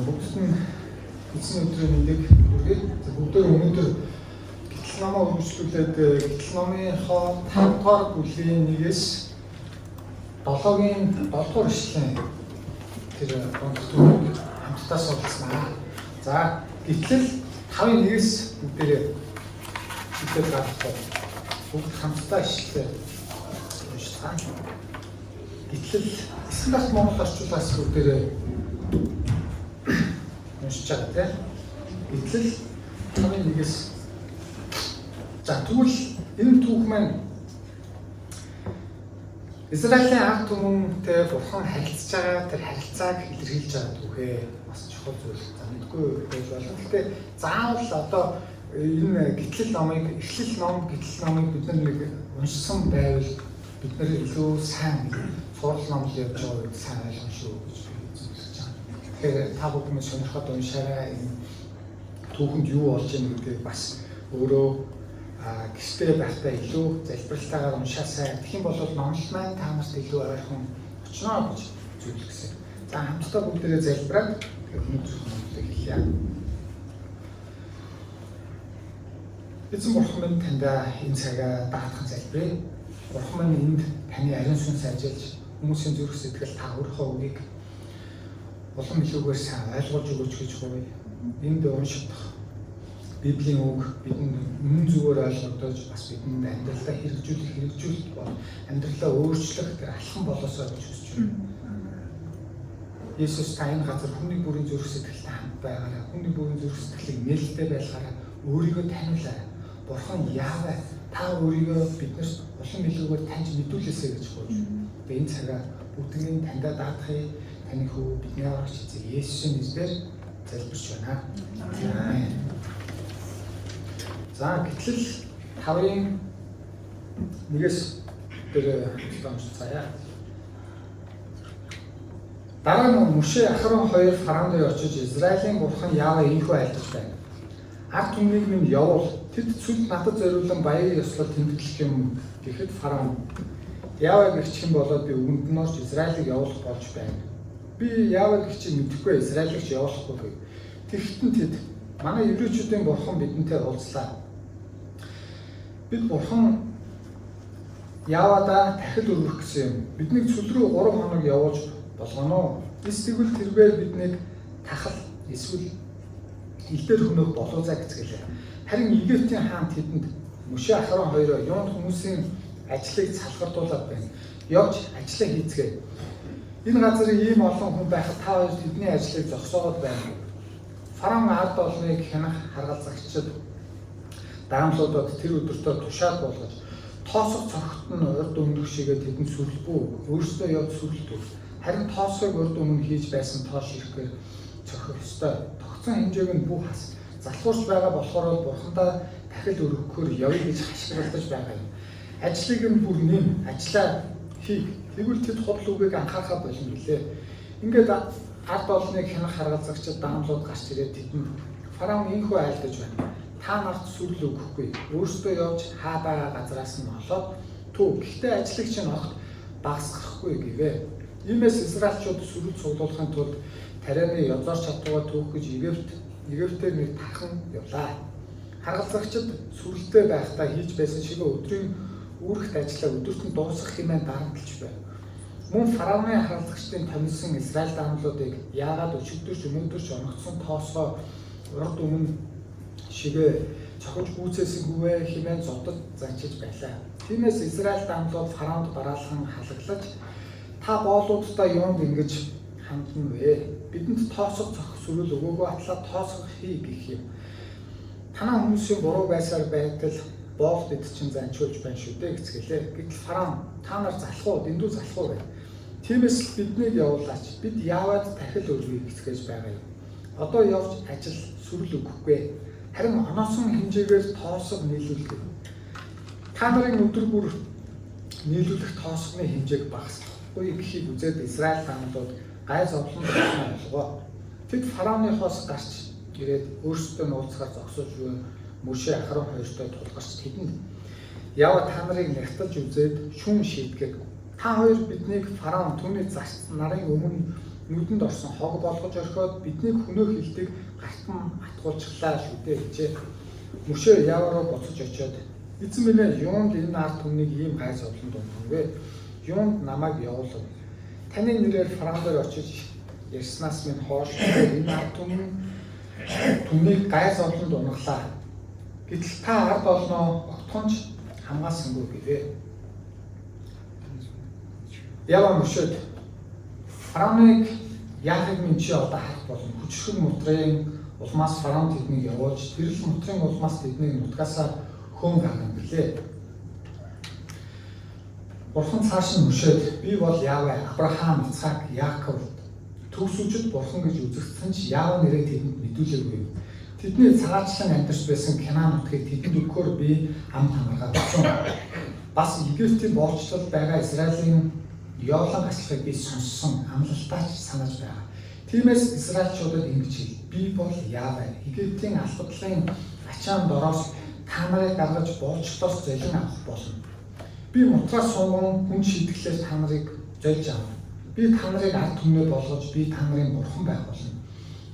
Бүгдд нь эзэн өдрийн мэндийг хүргэе. За, бүгдээ өнөөдөр гэтэл номоо үргэлжлүүлээд гэтэл номынхоо 5 дугаар бүлгийн 1-ээс 7-гийн 7 дугаар ишлэлийн тэр дунд хамтдаа суралцнаа. За, гэтэл 5-ын 1-ээс бүгдээрээ ихэд гаргах. Бүгд хамтдаа ишлэлээ уншицгаая. Гэтэл Эсэнбат Монгол орчуулгаас бүгдээрээ уншиж байгаа, тийм. Гэтэл 5-ын 1-ээс. За, тэгвэл энэ түүх маань Израилийн ард түмэнтэй бурхан харилцаж байгаа тэр харилцааг илэрхийлж байгаа түүхээ, бас чухал зүйл. За, мэдэхгүй байж болно. Гэхдээ заавал одоо энэ гэтлэл номыг, эхлэл ном, гэтлэл номыг бид нар нэг уншсан байвал бид нар илүү сайн сурал ном л явж байгаа үед сайн ойлгоно шүү гэж би зөвлөж байгаа. Тэгэхээр та бүхэн сонирхоод уншаарай. Энэ түүхэнд юу болж байгаа гэдгийг бас өөрөө гэртээ байхдаа илүү залбиралтайгаар уншаасай. Тэгэх юм бол номлол маань та нарт илүү ойрхон очно гэж зөвлөсөн. За, хамтдаа бүгдээрээ залбираад өнөөдрийн номлолыг эхэлье. Эзэн бурхан минь, таньда энэ цагаа даатхан залбирая. Бурхан минь, энд таны ариун сүнс ажиллаж, хүмүүсийн зүрх сэтгэл та өөрийнхөө үгийг улам илүүгээр сайн ойлгуулж өгөөч гэж гуйя. Энд уншигдах Библийн үг бидэнд үнэн зүгээр ойлгогдож, бас бидэнд амьдралдаа хэрэгжүүлэх бол амьдралаа өөрчлөх тэр алхам болоосой гэж хүсэж байна. Есүс, та энэ газар хүний бүрийн зүрх сэтгэлтэй хамт байгаарай. Хүний бүрийн зүрх сэтгэлийг нээлттэй байлгаарай. Өөрийгөө таниулаарай. Бурхан Яавэ, та өөрийгөө биднэрт улам илүүгээр таньж мэдүүлээсэй гэж гуйж. Тэгээ энэ цагаа бүгднийг таньдаа даатгая. Таны хүү, бидний аврагч эзэн Есүсийн нэрээр залбирч байна. Амен. За, гэтэл 5-ын 1-ээс дээр уншицгаая. Дараа нь Мөшө, Ахарон хоёр фараон дээр очиж, "Израилийн бурхан Яавэ ийнхүү айлдаж байна. Ард түмнийг минь явуул. Тэд цүлд надад зориулан баяр ёслол тэмдэглэх юм" гэхэд фараон: "Яавэ гэгч хэн болоод би үгэнд нь орж Израилийг явуулах болж байна? Би Яавэ гэгчийг мэдэхгүй, Израилийг ч явуулахгүй" гэв. Тэгэхдээ тэд: "Манай еврейчүүдийн бурхан бидэнтэй уулзлаа. Бид бурхан Яавада тахил өргөх гэсэн юм. Биднийг цөл рүү 3 хоног явуулж болгоно уу? Эс тэгвэл тэргээр биднийг тахал эсвэл ил дээр хөнөөх болов заа" гэцгээлээ. Харин Египтийн хаан тэдэнд: "Мөшө, Ахарон хоёроо, юунд хүмүүсийн ажлыг салгардуулаад байна? Явж ажлаа хийцгээе. Энэ газар ийм олон хүн байхад та хоёр тэдний ажлыг зогсоогоод байна." Фараон ард олныг хянах харгалзагчид даамлуудад тэр өдөртөө тушаал болгож, тоосго цохиход нь урд өмнөх шигээ тэдэнд сүрэл бүү, өөрсдөө явж сүрэл төг. Харин тоосгыг урд өмнө хийж байсан тоо ширэхээр цохих ёстой. Тогтсон хэмжээг нь бүү хас. Залхуурч байгаа болохоор л бурхандаа тахил өргөхөөр явъя гэж хашгиралдаж байгаа юм. Ажлыг нь бүр нэм, ажлаа хий. Тэгвэл тэд худал үгийг анхаарахаа болно" гэлээ. Ингээд ард олныг хянах харгалзагчид даамлууд гарч ирээд тэдэнд: "Фараон ийнхүү айлдаж байна. Та нарт сүрэл өгөхгүй. Өөрсдөө явж хаа байгаа газраас нь олоод төг. Гэхдээ ажлыг чинь огт багасгахгүй" гэвэ. Иймээс Израильчууд сүрэл цуглуулахын тулд тарианы ёзоор чадвараа түүх гэж Египтээр нэг тархан явлаа. Харгалзагчид сүрэлтэй байхдаа хийж байсан шиг өдрийн үүрэгт ажлаа өдөрт нь дуусгах хэмээн дарамтлж байв. Мөн фараоны харгалзагчдын томилсон Израиль даамлуудыг яагаад өчигдөрч өнөөдөрч оногдсон тоосгоо урд өмнө шигээ цохиж гүйцээсэнгүй вэ хэмээн зодож заншиж байлаа. Тиймээс Израиль даамлууд фараонд бараалхан халаглаж, "Та боолууддаа юунд ингэж хандна вэ? Бидэнд тоосго цохих сүрэл өгөөгүй атлаа тоосго хий гэх юм. Танай хүмүүсийн буруу байсаар байтал боол бид чинь заншуулж байна шүү дээ" гэцгээлээ. Гэтэл фараон: "Та нар залах уу, дэндүү залах уу байв. Тиймээс л биднийг явуулаач. Бид Яавад тахил өргөе гэцгээж байгаа юм. Одоо явж ажил, сүрэл өгөхгүй. Харин оноосон хэмжээгээр тоосго нийлүүлдэг. Та нарын өдөр бүр нийлүүлэх тоосгоны хэмжээг багасгахгүй" гэхийг үзээд Израиль даамлууд гай зовлон болсон ойлгоо. Тэд фараоныхоос гарч ирээд өөрсдөө нууцгаар зогсож буй Мөшө, Ахарон хоёртой тулгарч тэдэнд: "Яава та нарыг нягталж үзээд шүүн шийтгээг. Та хоёр биднийг фараон, түүний зарц нарын өмнө нүдэнд орсон хог болгож орхиод биднийг хөнөөх илтийг гарт нь атгуулчихлаа шүү дээ гэжээ. Мөшөө Яава руу буцаж очиод эзэн минь ээ юунд энэ ард түмнийг ийм гай зовлонд унах вэ? Юунд намайг явуулав? Таны нэрээр фараон дээр очиж ярьснаас минь хойш энэ ард түмнийг гай зовлонд унаглаа. Гэтэл та ард олноо огтхон ч хамгаалсангүй гэвээ. Яава мөшөөд фараоныг яахыг минь чи одоо харах болно. Хүчрхэг мутрын улмаас фараон тэднийг явуулж тэр л мутрын улмаас тэднийг нутгаасаа хөөн гаргана гэлээ. Бурхан цааш нь мөшөөд би бол Яавэ, Авраам, Исаак, Яаков төгс үжид бурхан гэж үзэгдсэн ч Яава нэрээ тэдэнд мэдүүлээгүй. Тэдний цагаачлан амьдарч байсан Канаан нутгийг тэдэнд өгөхөөр би ам танаргаа өгсөн. Бас Египтийн боолчлол байгаа Израилийн ёолон аслахыг би сонссон, амлалтаа ч санаж байгаа. Тиймээс Израильчуудад ингэж хэл. Би бол Яавэ. Египтийн албадлын ачаан дороос та нарыг гаргаж боолчлолоос золин авах болно. Би мутраас сууган хүн шийтгэлээр та нарыг зольж авна. Би та нарыг ард түмнээ болгож би та нарын бурхан байх болно.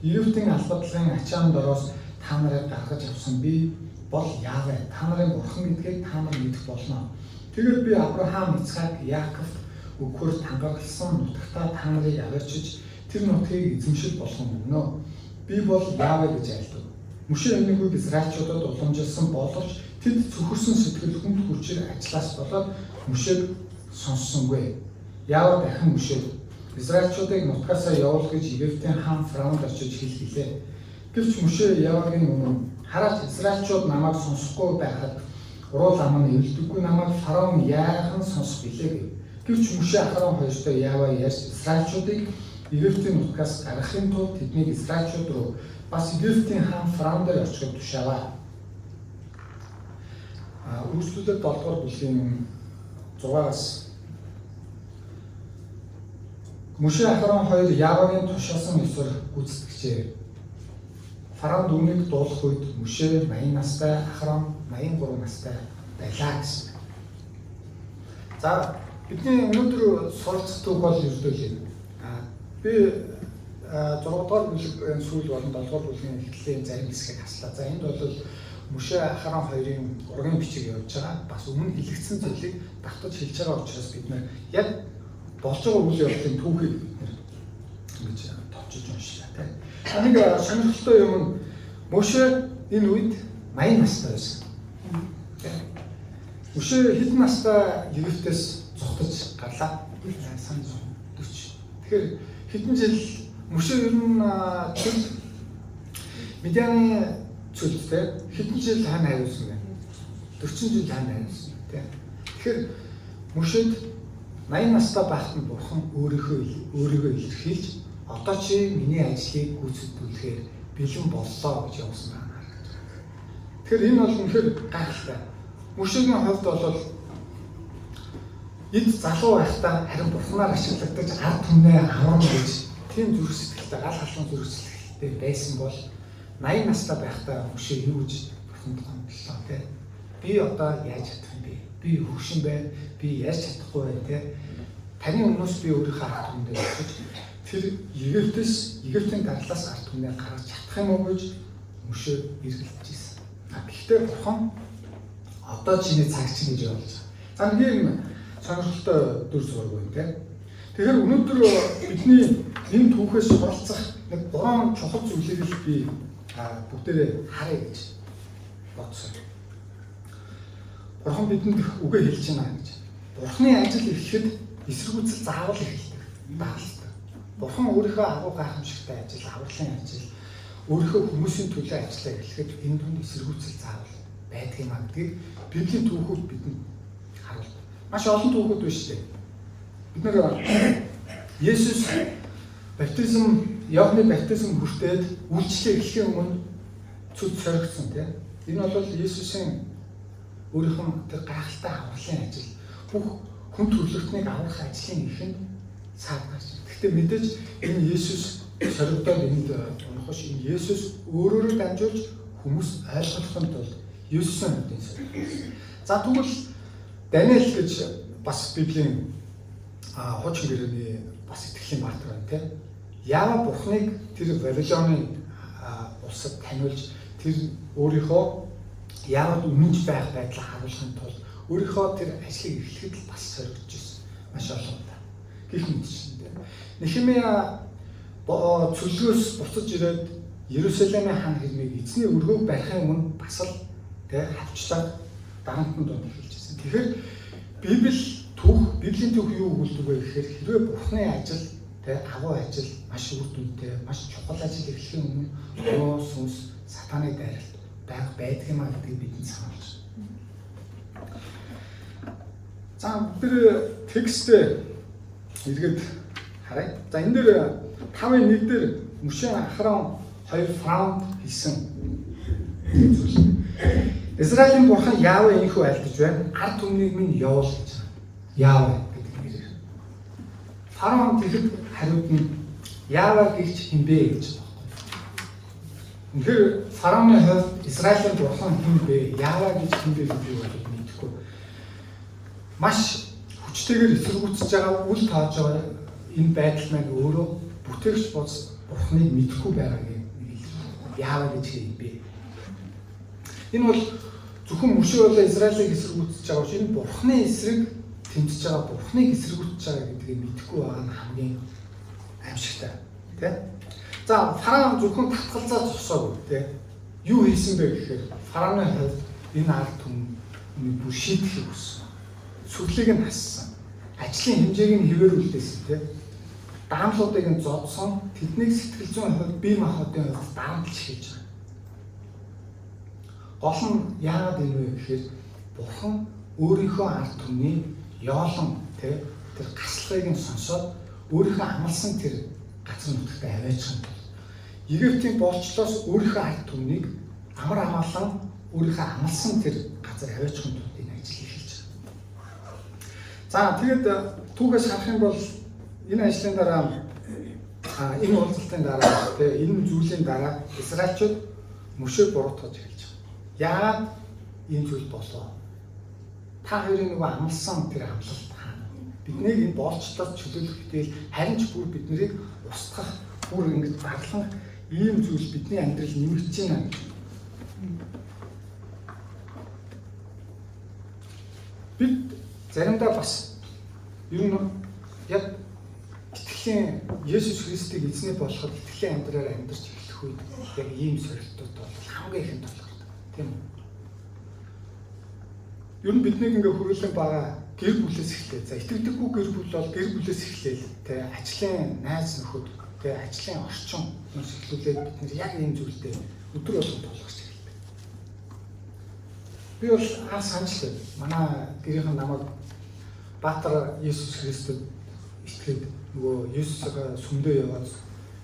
Египтийн албадлын ачаан дороос та нарыг гаргаж авсан би бол Яавэ. Та нарын бурхан гэдгийг та нар мэдэх болно. Тэгээд би Авраам, Исаак, Яаковт өгөхөөр тангаргалсан нутагтаа та нарыг аваачиж тэр нутгийг эзэмшил болгон өгнө. Би бол Яавэ гэж айлдав. Мөшөө энэхүүг Израильчуудад уламжилсан боловч тэд цөхөрсөн сэтгэл хүнд хүчээр ажлаас болоод мөшөөг сонссонгүй. Яава дахин мөшөөд Израильчуудыг нутгаасаа явуул гэж Египтийн хаан фараонд очиж хэл гэлээ. Гэвч мөшөө Явагийн өмнө хараач Израильчууд намайг сонсохгүй байхад уруу лам нь эвлэдэггүй намайг фараон яахан сонсох билээ гэв. Гэвч мөшөө Ахарон хоёртой Яава ярьж Израильчуудыг Египтийн нутгаас гаргахын тулд тэднийг Израильчууд руу бас Египтийн хаан фараон дээр очиход тушааваа. Үргэлжлүүлээд 7 дугаар бүлгийн 6-аас Мөшөө Ахарон хоёр Явагийн тушаасан ёсоор гүйцэтгэжээ. Фараон түүнийг дуулах үед Мөшөө 80 настай, Ахарон 83 настай байлаа гэсэн. За бидний өнөөдөр суралцах түүх бол ердөө л юм. Би 6 дугаар бүлэг сүүл болон 7 дугаар бүлгийн эхлэлийн зарим хэсгийг хаслаа. За энд бол Мөшөө Ахарон хоёрын ургийн бичиг явж байгаа. Бас өмнө хэлэгдсэн зүйлийг давтаж хэлж байгаа учраас бид нэр яг болж байгаа үйл явдлын түүхийг бид нэр ингэж товчилж уншлаа тийм. Нэг сонирхолтой юм нь Мөшөө энэ үед 80 настай байсан. Мөшөө хэдэн настай Египтээс зугтаж гарлаа? Санаж 40. Тэгэхээр хэдэн жил Мөшөө ер нь цөл Медианы цөлдтэй хэдэн жил хань хариулсан бэ? 40 жил хань хариулсан тийм. Тэгэхээр Мөшөөд 80 настай байхад нь бурхан өөрийгөө илэрхийлж одоо чи миний ажлыг гүйцэтгүүлэхээр бэлэн боллоо гэж явсан байна. Тэгэхээр энэ бол үнэхээр гайхалтай. Мөшөөгийн хувьд бол эд залуу байхдаа харин бурхнаар ашиглагдаж ард түмнээ аварна гэж тийм зүрх сэтгэлтэй, гал халуун зүрх сэтгэлтэй байсан бол 80 настай байхдаа мөшөө юу гэж бурханд гомдлоо те. Би одоо яаж чадах юм бэ? Би хөгшин байна. Би яаж чадахгүй байна те. Таны өмнөөс би өөрийнхөө ард түмэндээ очиж тэр Египтээс Египтийн дарлаас ард түмнээ гаргаж чадах юм уу гэж мөшөө эргэлдэж ирсэн. Гэхдээ бурхан одоо чиний цаг чинь гэж явуулж байгаа. За нэг юм сонирхолтой дүр зураг байна те. Тэгэхээр өнөөдөр бидний энэ түүхээс суралцах нэг гурван чухал зүйлийг л би бүгдээрээ харъя гэж бодсон. Бурхан бидэнд үгээ хэлж байна гэж. Бурханы ажил эхлэхэд эсэргүүцэл заавал эхэлдэг. Дагалддаг. Бурхан өөрийнхөө агуу гайхамшигтай ажил, авралын ажил, өөрийнхөө хүмүүсийн төлөө ажиллаа эхлэхэд энэ дунд эсэргүүцэл заавал байдаг юм а гэдгийг Библийн түүхүүд бидэнд харуулдаг. Маш олон түүхүүд байна шүү дээ. Бид нэр Есүс баптизм, Иоанны баптизм хүртээд үйлчлэл эхлэхийн өмнө цөд соригдсон тийм. Энэ бол Есүсийн өөрийнх нь тэр гайхалтай авралын ажил, бүх хүн төрлөختнийг аврах ажлын эхэнд саад гарч. Гэхдээ мэдээж энэ Есүс соригдоод энд унах ш энэ Есүс өөрөөрөө дамжуулж хүмүүс ойлгохын тулд Есүсийн хувьд соригдсон. За тэгвэл Даниэл гэж бас Библийн хуучин гэрээний бас итгэлийн баатар байна тийм. Яава Бурхныг тэр Вавилоны улсад таниулж тэр өөрийнхөө яавад үнэнч байх байдлаа харуулахын тулд өөрийнхөө тэр ажлыг эхлэхэд л бас соригдож ирсэн. Маш олон удаа. Гэх мэтчилэн. Нехемия цөлгөөс буцаж ирээд Иерусалимын хан хэрмийг эзний өргөөг барихын өмнө бас л тэ хавчлаа дарамтан дунд эхэлж ирсэн. Тэгэхээр Библи түүх, Библийн түүх юу өгүүлдэг вэ гэхээр хэрвээ Бурхны ажил тэ агуу ажил маш үр дүнтэй, маш чухал ажил эхлэхийн өмнө муу сүнс сатаны дайралт байнга байдаг юм а гэдгийг бидэнд сануулж байна. За бид текстээ эргээд харъя. За энэ дээр 5-ын 1 дээр Мөшөө Ахрон хоёр фараонд хэлсэн зүйл. Израилийн бурхан Яаве энэхүү айлдаж байна. Ард түмнийг минь явуул гэж. Яаве гэдэг нэрээр. Фараон тэгэхэд хариуд нь Яаве гэгч хэн бэ гэж байна. Үнэхээр фараоны хувьд Израилийн бурхан хэн бэ? Яаве гэж хэн бэ гэдгийг бол мэдэхгүй. Маш хүчтэйгээр эсэргүүцэж байгаа, үл тоож байгаа энэ байдал маань өөрөө бүтээгч бус бурхныг мэдэхгүй байгааг нэг илэрхийлж. Яаве гэж хэн бэ? Энэ бол зөвхөн мөшөө болоо Израилийг эсэргүүцэж байгаа биш, энэ бурхны эсрэг тэмцэж байгаа, бурхныг эсэргүүцэж байгаа гэдгийг мэдэхгүй байгаа нь хамгийн аимшигтай, тий? За фараон зөвхөн татгалзаа зогсоогүй, тий? Юу хийсэн бэ гэхээр фараоны хувьд энэ ард түмнийг бүр шийдэхийг хүссэн. Сүрлийг нь хассан. Ажлын хэмжээг нь хэвээр үлдээсэн, тий? Даамлуудыг нь зодсон, тэднийг сэтгэл зүйн хувьд, бие махбодын хувьд дарамтлж хийж байгаа. Гол нь яагаад энэ вэ гэхээр бурхан өөрийнхөө ард түмний ёолон тэр гаслагыг нь сонсоод өөрийнхөө амласан тэр газар нутагт аваачих юм бол Египтийн боолчлоос өөрийнхөө ард түмнийг амар амгалан өөрийнхөө амласан тэр газар аваачих юм тулд энэ ажил эхэлж байгаа. За тэгэд түүхээс харах юм бол энэ ажлын дараа, энэ уулзалтын дараа, энэ зүйлийн дараа Израильчууд мөшөөг буруутгаж эхэлж байгаа. Яагаад ийм зүйл болов? Та хоёрын нөгөө амласан тэр амлалт хаана? Биднийг энэ боолчлоос чөлөөлөх гэтэл харин ч бүр биднийг устгах, бүр ингэж зарлан ийм зүйл бидний амьдрал нэмэгдэж байна гэж. Бид заримдаа бас ер нь яг итгэлийн Есүс Христийг эзний болоход итгэлийн амьдралаар амьдарч эхлэх үед яг ийм сорилтууд бол хамгийн ихэнд тулгардаг. Тийм үү? Ер нь биднийг ингээ хөрвүүлэн байгаа гэр бүлээс эхлэв. За итгэдэггүй гэр бүл бол гэр бүлээс эхлээл тэ ажлын найз нөхөд тэ ажлын орчин хүмүүс эхлүүлээд бид нэр яг ийм зүйлтэй өдөр болгон тулгарч эхэлдэг. Би бол анх санаж л байна. Манай гэрийнхэн намайг Баатар Есүс Христэд итгээд нөгөө Есүсээ сүмдээ яваад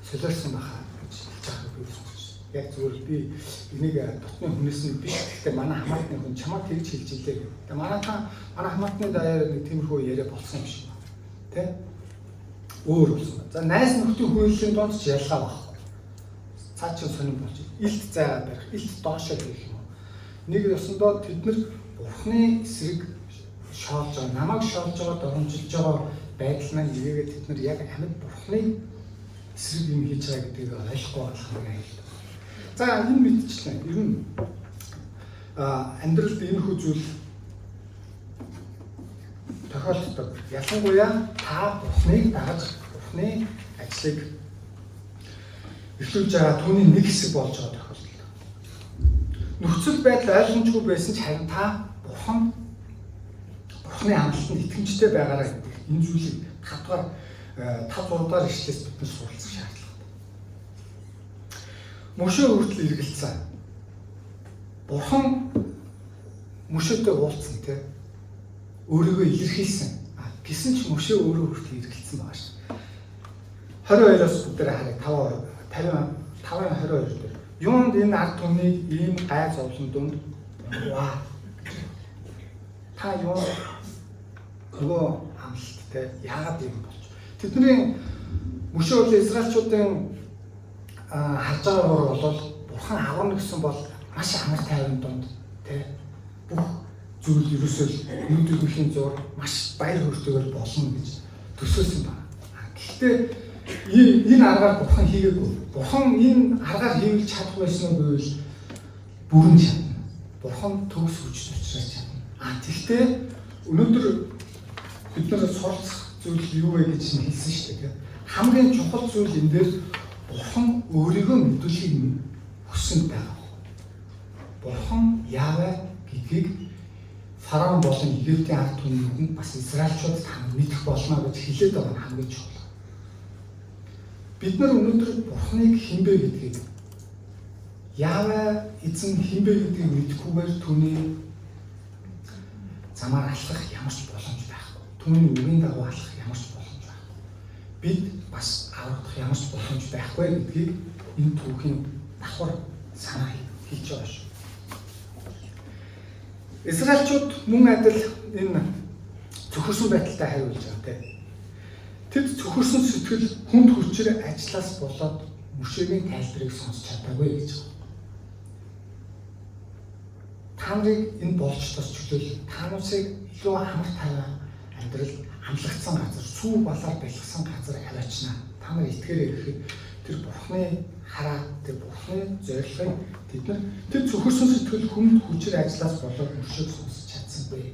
солиорсон байхаа гэж хэлж байгааг би сонссон. Яг зүгээр би энийг дотны хүнээс нь биш, гэхдээ манай хамаатны хүн чамаа тэгж хэлж илээ гэх. Тэгээ манай хамаатны даяар нэг тиймэрхүү яриа болсон юм шиг байна. Тэ? Өөр болсон байна. За найз нөхдийн хөллийн донд ч ялгаа байхгүй. Цаа чин сонирн болж илт зайгаа барих, илт доошоо гэх юм уу. Нэг ёсондоо тэд нар Бурхны эсрэг шоолж байгаа, намайг шоолж байгаа, доромжилж байгаа байдал маань эргээгээд тэд нар яг амьд Бурхны эсрэг юм хийж байгаа гэдгийг ойлгохгүй байх хамгийн аюултай. За энэ мэдчихлээ. Ер нь амьдралд иймэрхүү зүйл тохиолддог. Ялангуяа та Бурхныг дагаж Бурхны ажлыг эхлүүлж байгаа түүний нэг хэсэг болж байгаа тохиолдол. Нөхцөл байдал ойлгомжгүй байсан ч харин та Бурхны амлалтанд итгэмжтэй байгаарай гэдэг энэ зүйлийг 5 дугаар 5 6 дугаар ишлээс бид нар суралцах шаардлагатай. Мөшөө хүртэл эргэлцсэн. Бурхан мөшөөтэй уулзсан те. Өөрийгөө илэрхийлсэн. Гэсэн ч мөшөө өөрөө хүртэл эргэлцсэн байгаа шүү. 22-оос бүгдээрээ харъя. 5 55 22 дээр. Юунд энэ ард түмнийг ийм гай зовлон дунд унваа. Та юу нөгөө амлалттай яагаад юм болж. Тэдний мөшөө бол Израильчуудын харж байгаагаар бол Бурхан аварна гэсэн бол маш амар тайван дунд тэ бүх зүйл ерөөсөө нүд үгийн зур маш баяр хөөртэйгээр болно гэж төсөөлсөн байна. Гэхдээ Энэ аргаар Бурхан хийгээгүй. Бурхан энэ аргаар хийвэл чадах байсан уу гэвэл бүрэн чадна. Бурхан төгс хүчтэй учраас чадна. А тэгтээ өнөөдөр бид нар суралцах зүйл юу вэ гэж нь хэлсэн шүү дээ. Хамгийн чухал зүйл энэ дээр Бурхан өөрийгөө мэдүүлэхийг хүссэн байгаа. Бурхан Яавэ гэдгийг Фараон болон Египтийн ард түмэнд бас Израильчууд та мэдэх болно гэж хэлээд байгаа нь хамгийн чухал. Бид нар өнөөдөр Бурханыг хэн бэ гэдгийг, Яавэ эзэн хэн бэ гэдгийг мэдэхгүйгээр түүний замаар алхах ямар ч боломж байхгүй. Түүний үгийн дагуу алхах ямар ч боломж байхгүй. Бид бас аврагдах ямар ч боломж байхгүй гэдгийг энэ түүхийн давхар санаа хэлж байгаа шүү. Израильчууд мөн адил энэ цөхөрсөн байдалтай хариулж байгаа тийм. Тэд цөхөрсөн сэтгэл хүнд хүчээр ажиллаас болоод Мөшегийн тайлбарыг сонсч чадаагүй гэж байгаа. Та нарыг энэ болцлоос чөлөөл, та нарыг илүү амар тайван амьдрал, амлагдсан газар, сүү балаар бэлгсэн газар аваачна. Та нар итгээрэй гэхэд тэр Бурхны хараа, тэр Бурхны зорилгыг тэд нар тэр цөхөрсөн сэтгэл хүнд хүчээр ажиллаас болоод Мөшег сонсч чадсангүй.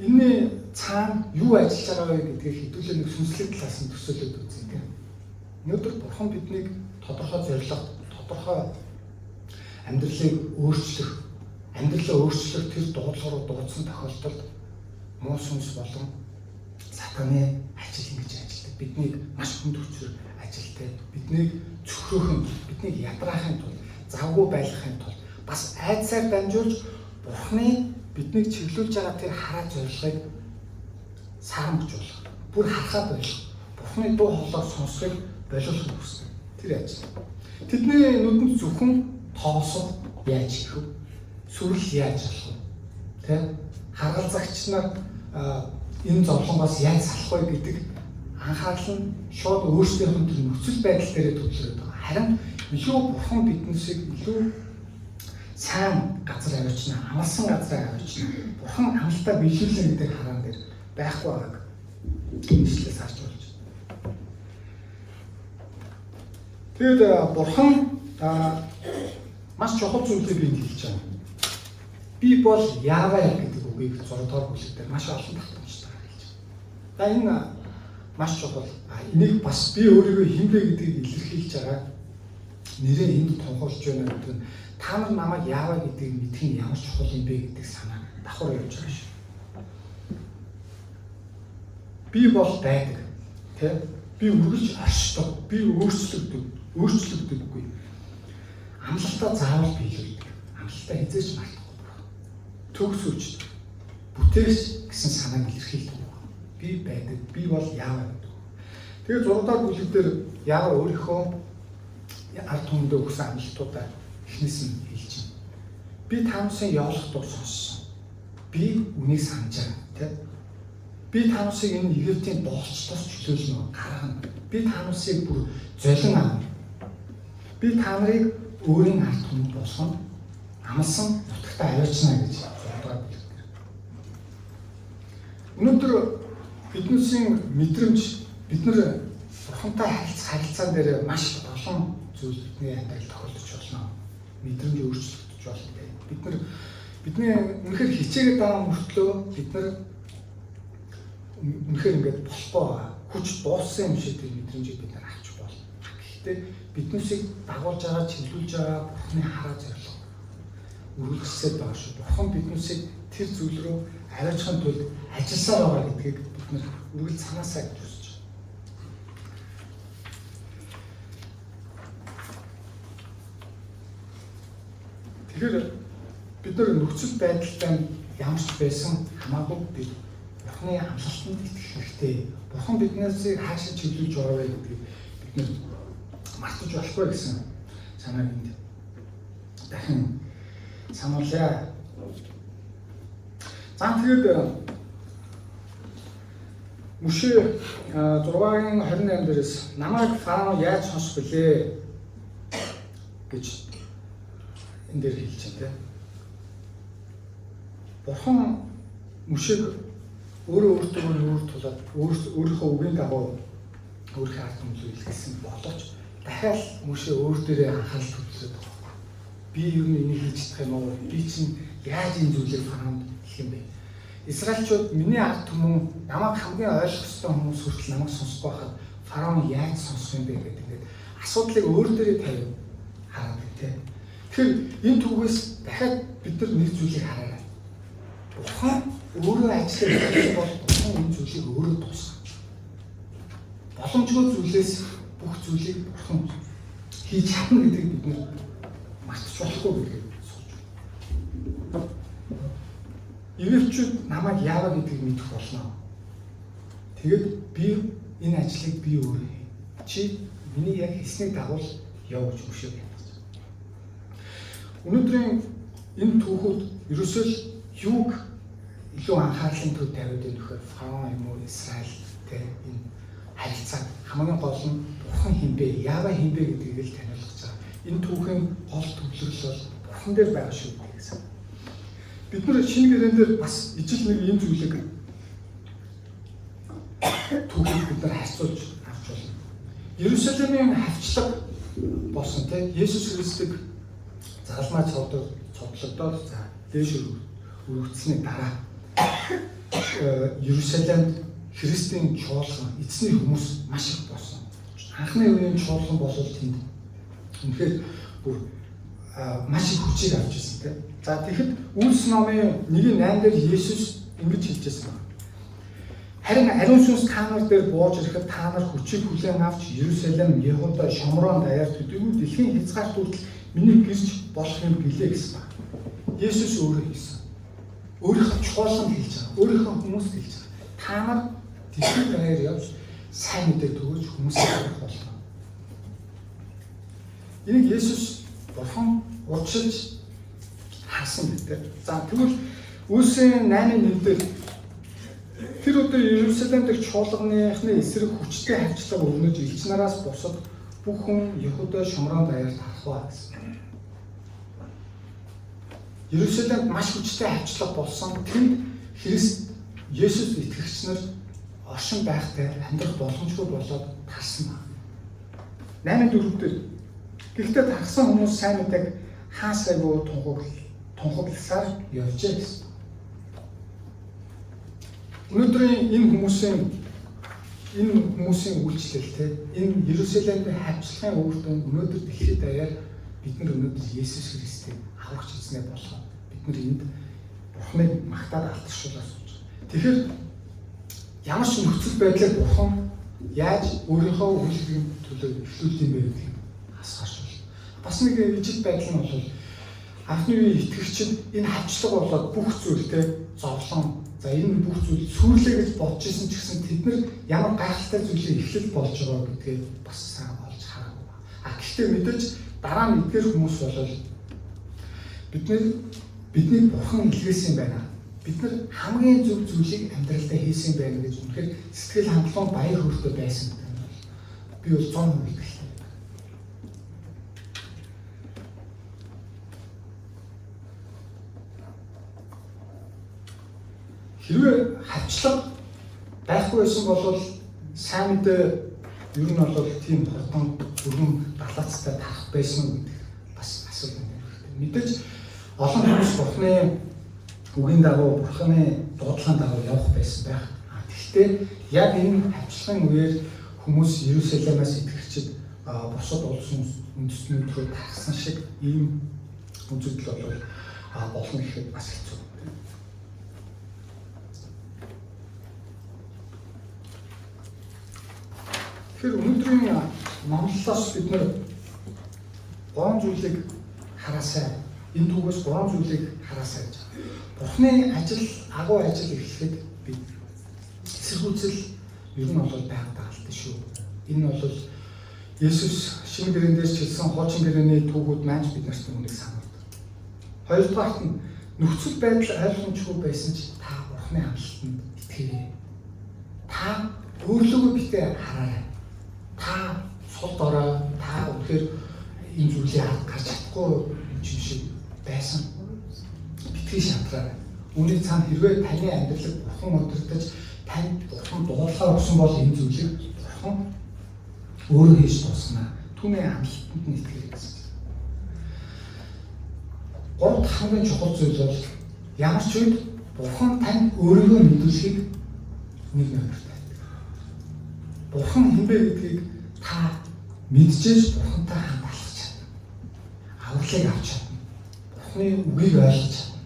Энэний цаана юу ажиллаж байгаа вэ гэдгийг хэдүүлээ нэг сүнслэг талаас нь төсөөлөд үзье тийм. Өнөөдөр Бурхан биднийг тодорхой зорилго, тодорхой амьдралыг өөрчлөх, амьдралаа өөрчлөх тэр дуудлага руу дуудсан тохиолдолд муу сүнс болон сатаны ажил ингэж ажилладаг. Биднийг маш хүнд хүчээр ажилтай. Биднийг цөхрөөхөн, биднийг ядраахын тулд, завгүй байлгахын тулд бас айдсаар дамжуулж Бурханы биднийг чиглүүлж байгаа тэр хараа зорилгыг саарамжуулах, бүр харахаа болох, Бурханы дуу хоолойг сонсохыг боловсрох хүсдэг. Тэр ажил. Тэдний нүдэнд зөвхөн тоосоо яаж хийх вэ? Сүрэл яаж авах вэ? Тэ? Харгалзагч нар энэ зовлонгоос яаж салах вэ гэдэг анхаарал нь шууд өөрсдийнх нь тэр нөхцөл байдал дээрээ төвлөрөөд байгаа. Харин илүү Бурхан биднээсийг илүү сайн газар аваачна, амласан газар аваачна. Бурхан амлалтаа биелүүлнэ гэдэг хараан дээр байхгүй байгааг энэ ишлээс харж болж байна. Тэгэд Бурхан маш чухал зүйлийг энд хэлж байгаа. Би бол Яавэ гэдэг үгийг 6 дугаар бүлэг дээр маш олон давтамжтайгаар хэлж байгаа. За энэ маш чухал. Энийг бас би өөрийгөө хэн бэ гэдгийг илэрхийлж байгаа. Нэрээ энд тунхаглаж байна гэдэг нь та нар намайг Яавэ гэдгийг мэдэх нь ямар чухал юм бэ гэдэг санаа давхар явж байгаа шүү. Би бол байдаг. Тэ? Би үргэлж оршдог. Би өөрчлөгдөв. Өөрчлөгдөггүй. Амлалтаа заавал биелүүлдэг. Амлалтаа хэзээ ч мартахгүй. Төгс хүч, бүтээгч гэсэн санааг илэрхийлдэг. Би байдаг. Би бол Яавэ гэдэг. Тэгээд 6 дугаар бүлэг дээр Яавэ өөрийнхөө ард түмэндээ өгсөн амлалтуудаа эхнээс нь хэлж байна. Би та нарын ёолох дуу сонссон. Би үнийг санаж байгаа, тэ? Би та нарыг энэ Египтийн боолчлоос чөлөөлнө, гаргана. Би та нарыг бүр золин авна. Би та нарыг өөрийн ард түмэн болгоно. Амласан нутагтаа аваачна гэж 6 дугаар бүлэг дээр. Өнөөдөр биднээсийн мэдрэмж, бид нар Бурхантай харилцах харилцаан дээр маш олон зүйл бидний амьдралд тохиолдож болно. Мэдрэмж өөрчлөгдөж болно. Бид нар бидний үнэхээр хичээгээд байгаа мөртлөө бид нар үнэхээр ингээд болохгүй байгаа. Хүч дууссан юм шиг тэр мэдрэмжийг бид нар авч болно. Гэхдээ биднээсийг дагуулж байгаа, чиглүүлж байгаа Бурханы хараа зорилго үргэлжлээд байгаа шүү. Бурхан биднээсийг тэр зүйл рүү аваачихын тулд ажилласаар байгаа гэдгийг бид нар үргэлж санаасаа гэж хүсэж байна. Тэгэхээр бид нар нөхцөл байдалтай ямар ч байсан хамаагүй бид Бурханы амлалтанд итгэх хэрэгтэй. Бурхан биднээсийг хаашаа чиглүүлж байгаа вэ гэдгийг бид нар мартаж болохгүй гэсэн санааг энд дахин сануулъя. За тэгээд Мөшө 6-гийн 28 дээрээс намайг фараон яаж сонсох вүлээ гэж энэ дээр хэлж байна те. Бурхан Мөшөг өөрөө өөртөө нүүр тулаад өөрийнхөө үгийн дагуу өөрийнхөө ард түмэн рүү илгээсэн боловч дахиад Мөшө өөр дээрээ анхаарал төвлөрөөд байгаа байхгүй. Би ер нь энийг хийж чадах юм уу? Би чинь яаж энэ зүйлийг фараонд хэлэх юм бэ? Израильчууд миний ард түмэн намайг хамгийн ойлгох ёстой хүмүүс хүртэл намайг сонсохгүй байхад фараон яаж сонсох юм бэ гэдэг ингээд асуудлыг өөр дээрээ тавиад хараад тий. Тэгэхээр энэ түүхээс дахиад бид нар нэг зүйлийг хараарай. Бурхан өөрөө ажиллах гэсэн бол бурхан энэ зүйлийг өөрөө дуусгах. Боломжгүй зүйлээс бүх зүйлийг бурхан хийж чадна гэдгийг бид нар мартаж болохгүй гэдгийг сууж байна. Египтчүүд намайг яава гэдгийг мэдэх болно. Тэгэд би энэ ажлыг би өөрөө хий. Чи миний яг хэлснийг дагуул яв гэж мөшөөг ятгах. Өнөөдрийн энэ түүхүүд ерөөсөө л юуг илүү анхаарлын төв тавиад байна вэхээр фараон юм уу Израиль те энэ харилцаа хамгийн гол нь бурхан хэн бэ? Яава хэн бэ гэдгийг л таниулах байгаа. Энэ түүхийн гол төвлөрөл бол бурхан дээр байгаа шүү гэсэн. Бид нар шинэ гэрээн дээр бас ижил нэг ийм зүйлийг түүхийг бид нар харьцуулж авч болно. Иерусалимын хавчлаг болсон те Есүс Христийг загалмай цовдлогдоод за дээш өргөцсөний дараа Иерусалимд Христийн чуулган эзний хүмүүс маш их болсон. Анхны үеийн чуулган бол тэнд үнэхээр бүр маш их хүчийг авч ирсэн тийм. За тэгэхэд Үйлс номын 1:8 дээр Есүс ингэж хэлж байсан байна. Харин ариун сүнс та нар дээр бууж ирэхэд та нар хүчийг хүлээн авч Иерусалим, Яхуда, Шомрон даяар төдийгүй дэлхийн хязгаарт хүртэл миний гэрч болох юм гэлээ гэсэн байна. Есүс өөрөө хэлсэн. Өөрийнхөө чуулганд хэлж байгаа. Өөрийнхөө хүмүүст хэлж байгаа. Та нар дэлхийн даяар явж сайн мэдээ түгэж хүмүүсийг авах болно. Энийг Есүс Бурхан урьдчилж харсан гэдэг. За тэгвэл Үйлсийн 8:1 дээр тэр өдөр Иерусалим дэх чуулганыхны эсрэг хүчтэй хавчлага өрнөж элч нараас бусад бүх хүн Яхуда Шомрон даяар тархваа гэсэн. Иерусалимд маш хүчтэй хавчлага болсон. Тэнд Христ Есүс итгэгч нар оршин байхтай амьдрах боломжгүй болоод тарсан байна. 8:4 дээр гэхдээ тархсан хүмүүс сайн мэдээг хаасайгүй тунхагласаар явжээ гэсэн. Өнөөдрийн энэ хүмүүсийн үйлчлэл те энэ Иерусалимд хавчлагын үр дүн өнөөдөр дэлхийд даяар бид нар өнөөдөр Есүс Христийг аврагч эзнээ болгоод бид нар энд Бурхныг магтаад алдаршуулаад сууж байгаа. Тэгэхээр ямар ч нөхцөл байдлыг Бурхан яаж өөрийнхөө үйлчлэгийн төлөө эхлүүлдэг юм бэ гэдгийг асгааш байна. Бас нэг ижил байдал нь бол анхны үеийн итгэгчид энэ хавчлага болоод бүх зүйл те зовлон за энэ бүх зүйл сүрлээ гэж бодож исэн ч гэсэн тэд нар ямар гайхалтай зүйлийн эхлэл болж байгаа гэдгээ бас сайн олж хараагүй. А гэхдээ мэдээж дараа нь эдгээр хүмүүс болол биднийг Бурхан илгээсэн юм байна. Бид нар хамгийн зөв зүйлийг амьдралдаа хийсэн байна гэж үнэхээр сэтгэл хангалуун баяр хөөртэй байсан гэдэг нь бол би бол 100% итгэлтэй. Хэрвээ хавчлага байхгүй байсан бол сайн мэдээ ер нь бол тийм хурдан өргөн далаацтай тарах байсан уу гэдэг бас асуулт байна. Мэдээж олон хүмүүс Бурхны үгийн дагуу, Бурхны дуудлагын дагуу явах байсан байх. Тэгэхдээ яг энэ хавчлагын үеэр хүмүүс Иерусалимаас итгэгчид бусад улс үндэстнүүд рүү тархсан шиг ийм үзэгдэл бол болно гэхэд бас хэцүү. Тэгэхээр өнөөдрийн номлолоос бид нар гурван зүйлийг хараасай. Энэ түүхээс гурван зүйлийг хараасай гэж. Бурхны ажил, агуу ажил эхлэхэд бид эсэргүүцэл ер нь бол байнга дагалдсан шүү. Энэ бол Есүс шинэ гэрэн дээр чилсэн хуучин гэрээний түүхүүд маань бид нарт үүнийг сануулдаг. Хоёрдугаарт нь нөхцөл байдал ойлгомжгүй байсан ч та Бурхны амлалтанд итгээрэй. Та өөрлөгөө битээ хараарай. Та сул дорой, та үнэхээр энэ зүйлийг гарч чадахгүй юм шиг байсан. Битгий шантраарай. Үүний цаана хэрвээ таны амьдралыг Бурхан удирдах, танд Бурхан дуулахаар өгсөн бол энэ зүйлийг Бурхан Өөрөө хийж дуусгана. Түүний амлалтанд нь итгэрэй гэсэн. Гурав дахь хамгийн чухал зүйл бол ямар ч үед Бурхан танд өөрийгөө мэдүүлэхийг нэг номерт байдаг. Бурхан хэн бэ гэдгийг та мэдчихэж Бурхантай хамт алхах чадна. Авралыг авч чадна. Бурханы үгийг ойлгож чадна.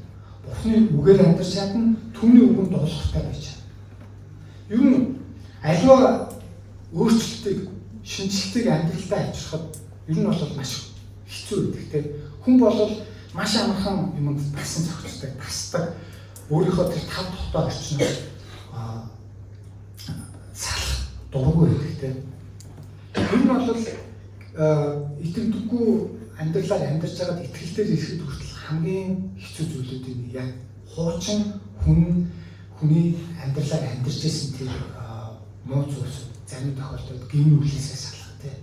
Бурханы үгээр амьдарч чадна. Түүний үгэнд дуулууртай байж чадна. Ер нь аливаа өөрчлөлтийг, шинэчлэлтийг амьдралдаа авчрахад ер нь бол маш хэцүү байдаг те. Хүн бол маш амархан юмд тасан зохицдог, тасдаг. Өөрийнхөө тэр тав тухтай орчноос салах дургүй байдаг те. Ер нь бол итгэдэггүй амьдралаар амьдарч байгаад итгэл дээр ирэхэд хүртэл хамгийн хэцүү зүйлүүдийн нэг яг хуучин хүний амьдралаар амьдарч байсан тэр муу зүйлс, зарим тохиолдолд гэм нүглээсээ салах те.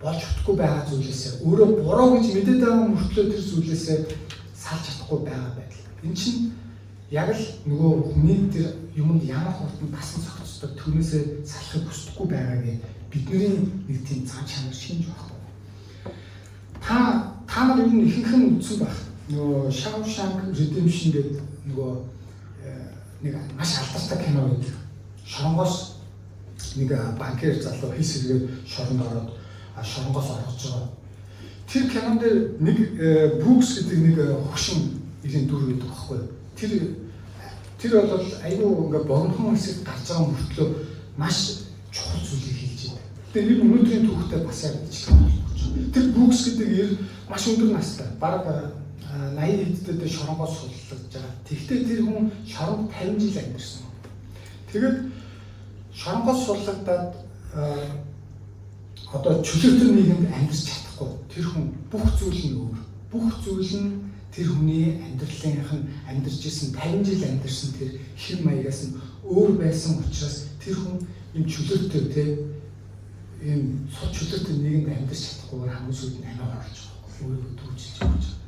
Болж чадахгүй байгаа зүйлээсээ өөрөө буруу гэж мэдээд байгаа мөртлөө тэр зүйлээсээ салж чадахгүй байгаа байдал. Энэ чинь яг л нөгөө хүний тэр юмд ямар хурдан тасан зохицдог, түүнээсээ салахыг хүсдэггүй байгаагийн бидний нэг тийм зан чанар шинж байхгүй. Та нар ер нь ихэнх нь үзсэн байх. Нөгөө Shawshank Redemption гэдэг нөгөө нэг маш алдартай кино байдаг. Шоронгоос нэг банкир залуу хэл сэргээд шоронд ороод шоронгоос оргож байгаа. Тэр кинон дээр нэг Брукс гэдэг нэг хөгшин эрийн дүр гэдэг байхгүй юу? Тэр бол айгүй ингээ богинохон хэсэгт гарч байгаа мөртлөө маш чухал зүйлийг хэлж байдаг. Тэгээ энэ өнөөдрийн түүхтэй бас яг ижилхэн болж байна. Тэр Брукс гэдэг эр маш өндөр настай. Бараг 80 хэдтэй шоронгоос суллагдж байгаа. Тэгэхдээ тэр хүн шоронд 50 жил амьдарсан. Тэгээд шоронгоос суллагдаад одоо чөлөөтэй нийгэмд амьдарч чадахгүй. Тэр хүн бүх зүйл нь өөр. Бүх зүйл нь тэр хүний амьдралынх нь амьдарч исэн 50 жил амьдарсан тэр хэв маягаас нь өөр байсан учраас тэр хүн ийм чөлөөтэй те ийм сул чөлөөтэй нийгэмд амьдарч чадахгүйгээр хамгийн сүүлд нь амиа оруулж байгаа. Өөрийгөө дүүжилж явж байгаа.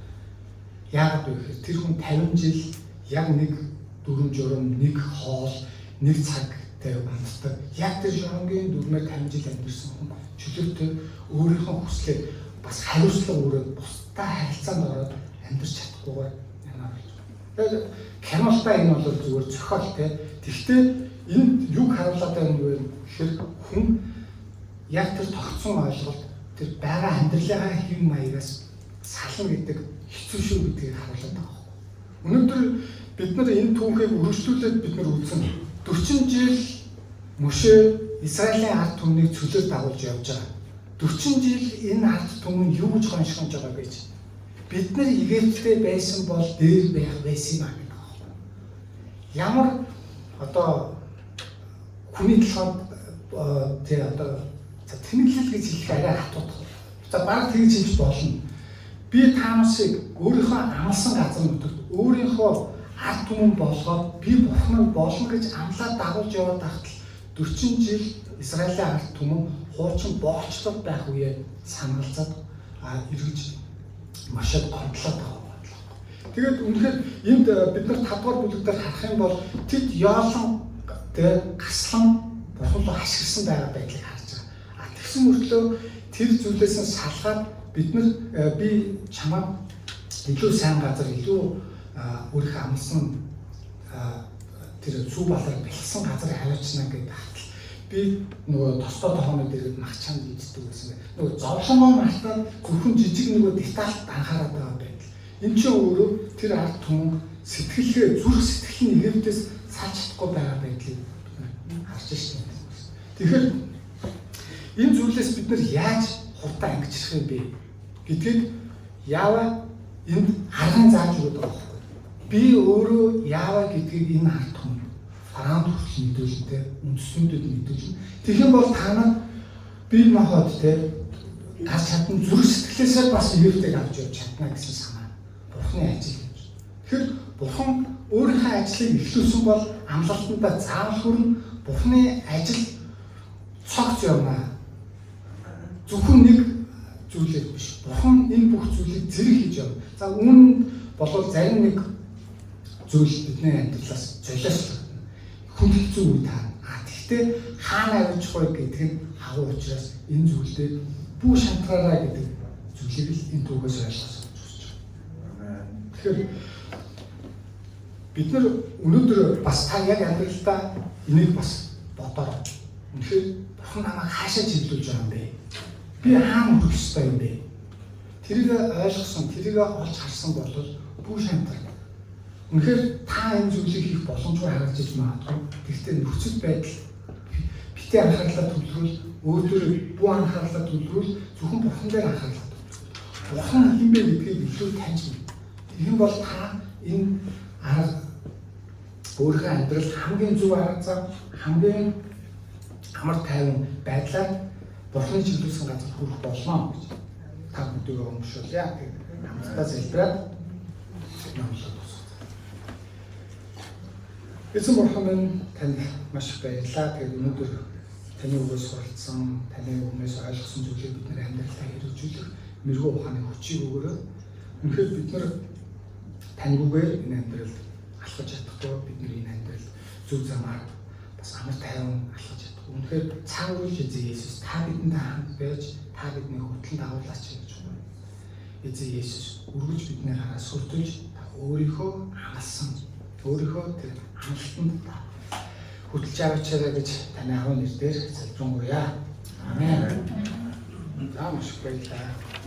Яагаад вэ гэхээр тэр хүн 50 жил яг нэг дүрэм журам, нэг хоол, нэг цагтай унтдаг. Яг тэр шоронгийн дүрмээр 50 жил амьдарсан хүн чөлөөтэй өөрийнхөө хүслээр бас хариуцлага өрөөд бусдаа харилцаанд ороод амьдарч чадахгүйгээр амиа оруулж байгаа. Тэгэхээр кинолтой энэ бол зүгээр зохиол те. Тэгэхдээ энд юг харуулдаг юм бэ гэхээр хүн яг тэр тогтсон ойлголт, тэр байгаа амьдралынхаа хэв маягаас сална гэдэг хэцүү шүү гэдгийг харуулдаг байгаа байхгүй. Өнөөдөр бид нар энэ түүхийг өргөжлүүлээд бид нар үзсэн 40 жил Мөшө Израилийн ард түмнийг цөлөөр дагуулж явж байгаа. 40 жил энэ ард түмэн юу гэж гоншгонж байгаа гэж. Бид нар Египтэд байсан бол дээр байх байсан юм а гэдэг байгаа байхгүй. Ямар одоо хүний толгойд тий одоо за тэнэглэл гэж хэлэх арай хатуудах. За баг тэгж хэлж болно. Би Таамсыг өөрийнхөө амласан газар нутагт өөрийнхөө ард түмэн болгоод би бурхан болно гэж амлаад дагуулж яваад байхад 40 жил Израилийн ард түмэн хуучин боолчлол байх үеэ санагалзаад эргэж машид гомдлоод байгаа бодлоо. Тэгээд үнэхээр энд бид нар 5 дугаар бүлэг дээр харах юм бол тэд яолон тэгээ гаслан бурхан руу хашгирсан байгаа байдлыг харж байгаа. А тэгсэн мөртлөө тэр зүйлээс нь салгаад бид нар би чамайг илүү сайн газар, илүү өөрийнхөө амласан тэр сүү балар бэлсэн газар хариуцна гэдэг хатал би нөгөө тостой тохооны дэргэд мах чанд иддэг байсан. Нөгөө зовлонгоо мартаад зөвхөн жижиг нөгөө детальд анхаарат байгаа байдал. Энд чинь өөрөө тэр ард түмэн сэтгэлгээ, зүрх сэтгэл нь Египтээс салж чадахгүй байгаа байдлыг бид харж шин. Тэгэхээр энэ зүйлээс бид нар яаж хурдан ангижрах юм бэ гэдгийг Яава энд арган зааж өгöd байгаа байхгүй. Би өөрөө Яава гэдгийг энэ ард түмэн фараонд хүртэл мэдүүлэн те, үндэстнүүдэд мэдүүлэн. Тэгэх юм бол та нар бие махбод те гарч чадна, зүрх сэтгэлээсээ бас Египтийг авч явж чадна гэсэн санаа. Бурхны ажил гэж. Тэгэхээр Бурхан өөрийнхөө ажлыг эхлүүлсэн бол амлалтандаа заавал хүрнэ. Бурхны ажил цогц явна. Зөвхөн нэг зүйлээр биш. Бурхан энэ бүх зүйлийг зэрэг хийж явна. За үүнд болвол зарим нэг зүйл бидний амьдралаас золиослогдно. Хүн хэцүү үе таа. А тэгвэл Хаана авчих вэ гэдэг нь агуу учраас энэ зүйлдээ бүү шантраарай гэдэг зүйлийг л энэ түүхээс ойлгосон гэж үзэж байна. Тэгэхээр бид нар өнөөдөр бас та яг амьдралдаа энийг бас бодороо. Үнэхээр Бурхан намайг хаашаа чиглүүлж байгаа юм бэ? Би хаана хүрэх ёстой юм бэ? Тэрийг ойлгосон, тэрийг олж харсан бол бүү шантар. Үнэхээр та энэ зүйлийг хийх боломжгүй харагдаж магадгүй. Гэхдээ нөхцөл байдал битээ анхаарлаа төвлөрүүл, өөр дээр бүү анхаарлаа төвлөрүүл, зөвхөн Бурхан дээр анхаарлаа төвлөрүүл. Бурхан хэн бэ гэдгийг илүү таньж мэд. Тэгэх юм бол та энэ арга өөрийнхөө амьдрал хамгийн зөв арга зам, хамгийн амар тайван байдлаар Бурханы чиглүүлсэн газар хүрэх болно гэж та бүдүүгээ өмшүүлье. Хамтдаа залбираад номлоо дуусгая. Эзэн Бурхан минь, танд маш их баярлалаа. Тэгээд өнөөдөр таны үгээс суралцсан, таны үгнээс ойлгосон зүйлийг бид нар амьдралдаа хэрэгжүүлэх мэрэгүү ухааны хүчийг өгөөрэй. Үнэхээр бид нар таньгүйгээр энэ амьдралд алхаж чадахгүй, бид нар энэ амьдралд зөв замаар бас амар тайван алхаж чадахгүй. Үнэхээр цаг үеийн Эзэн Есүс, та бидэнтэй хамт байж, та бидний хөтлөн дагуулаач гэж байна. Эзэн Есүс, үргэлж бидний хараа сүрдэж, та өөрийнхөө амласан, өөрийнхөө тэр амлалтанд та хөдөлж аваачаарай гэж таны агуу нэрээр залбирanгуйя. Амен. За, маш их баярлалаа.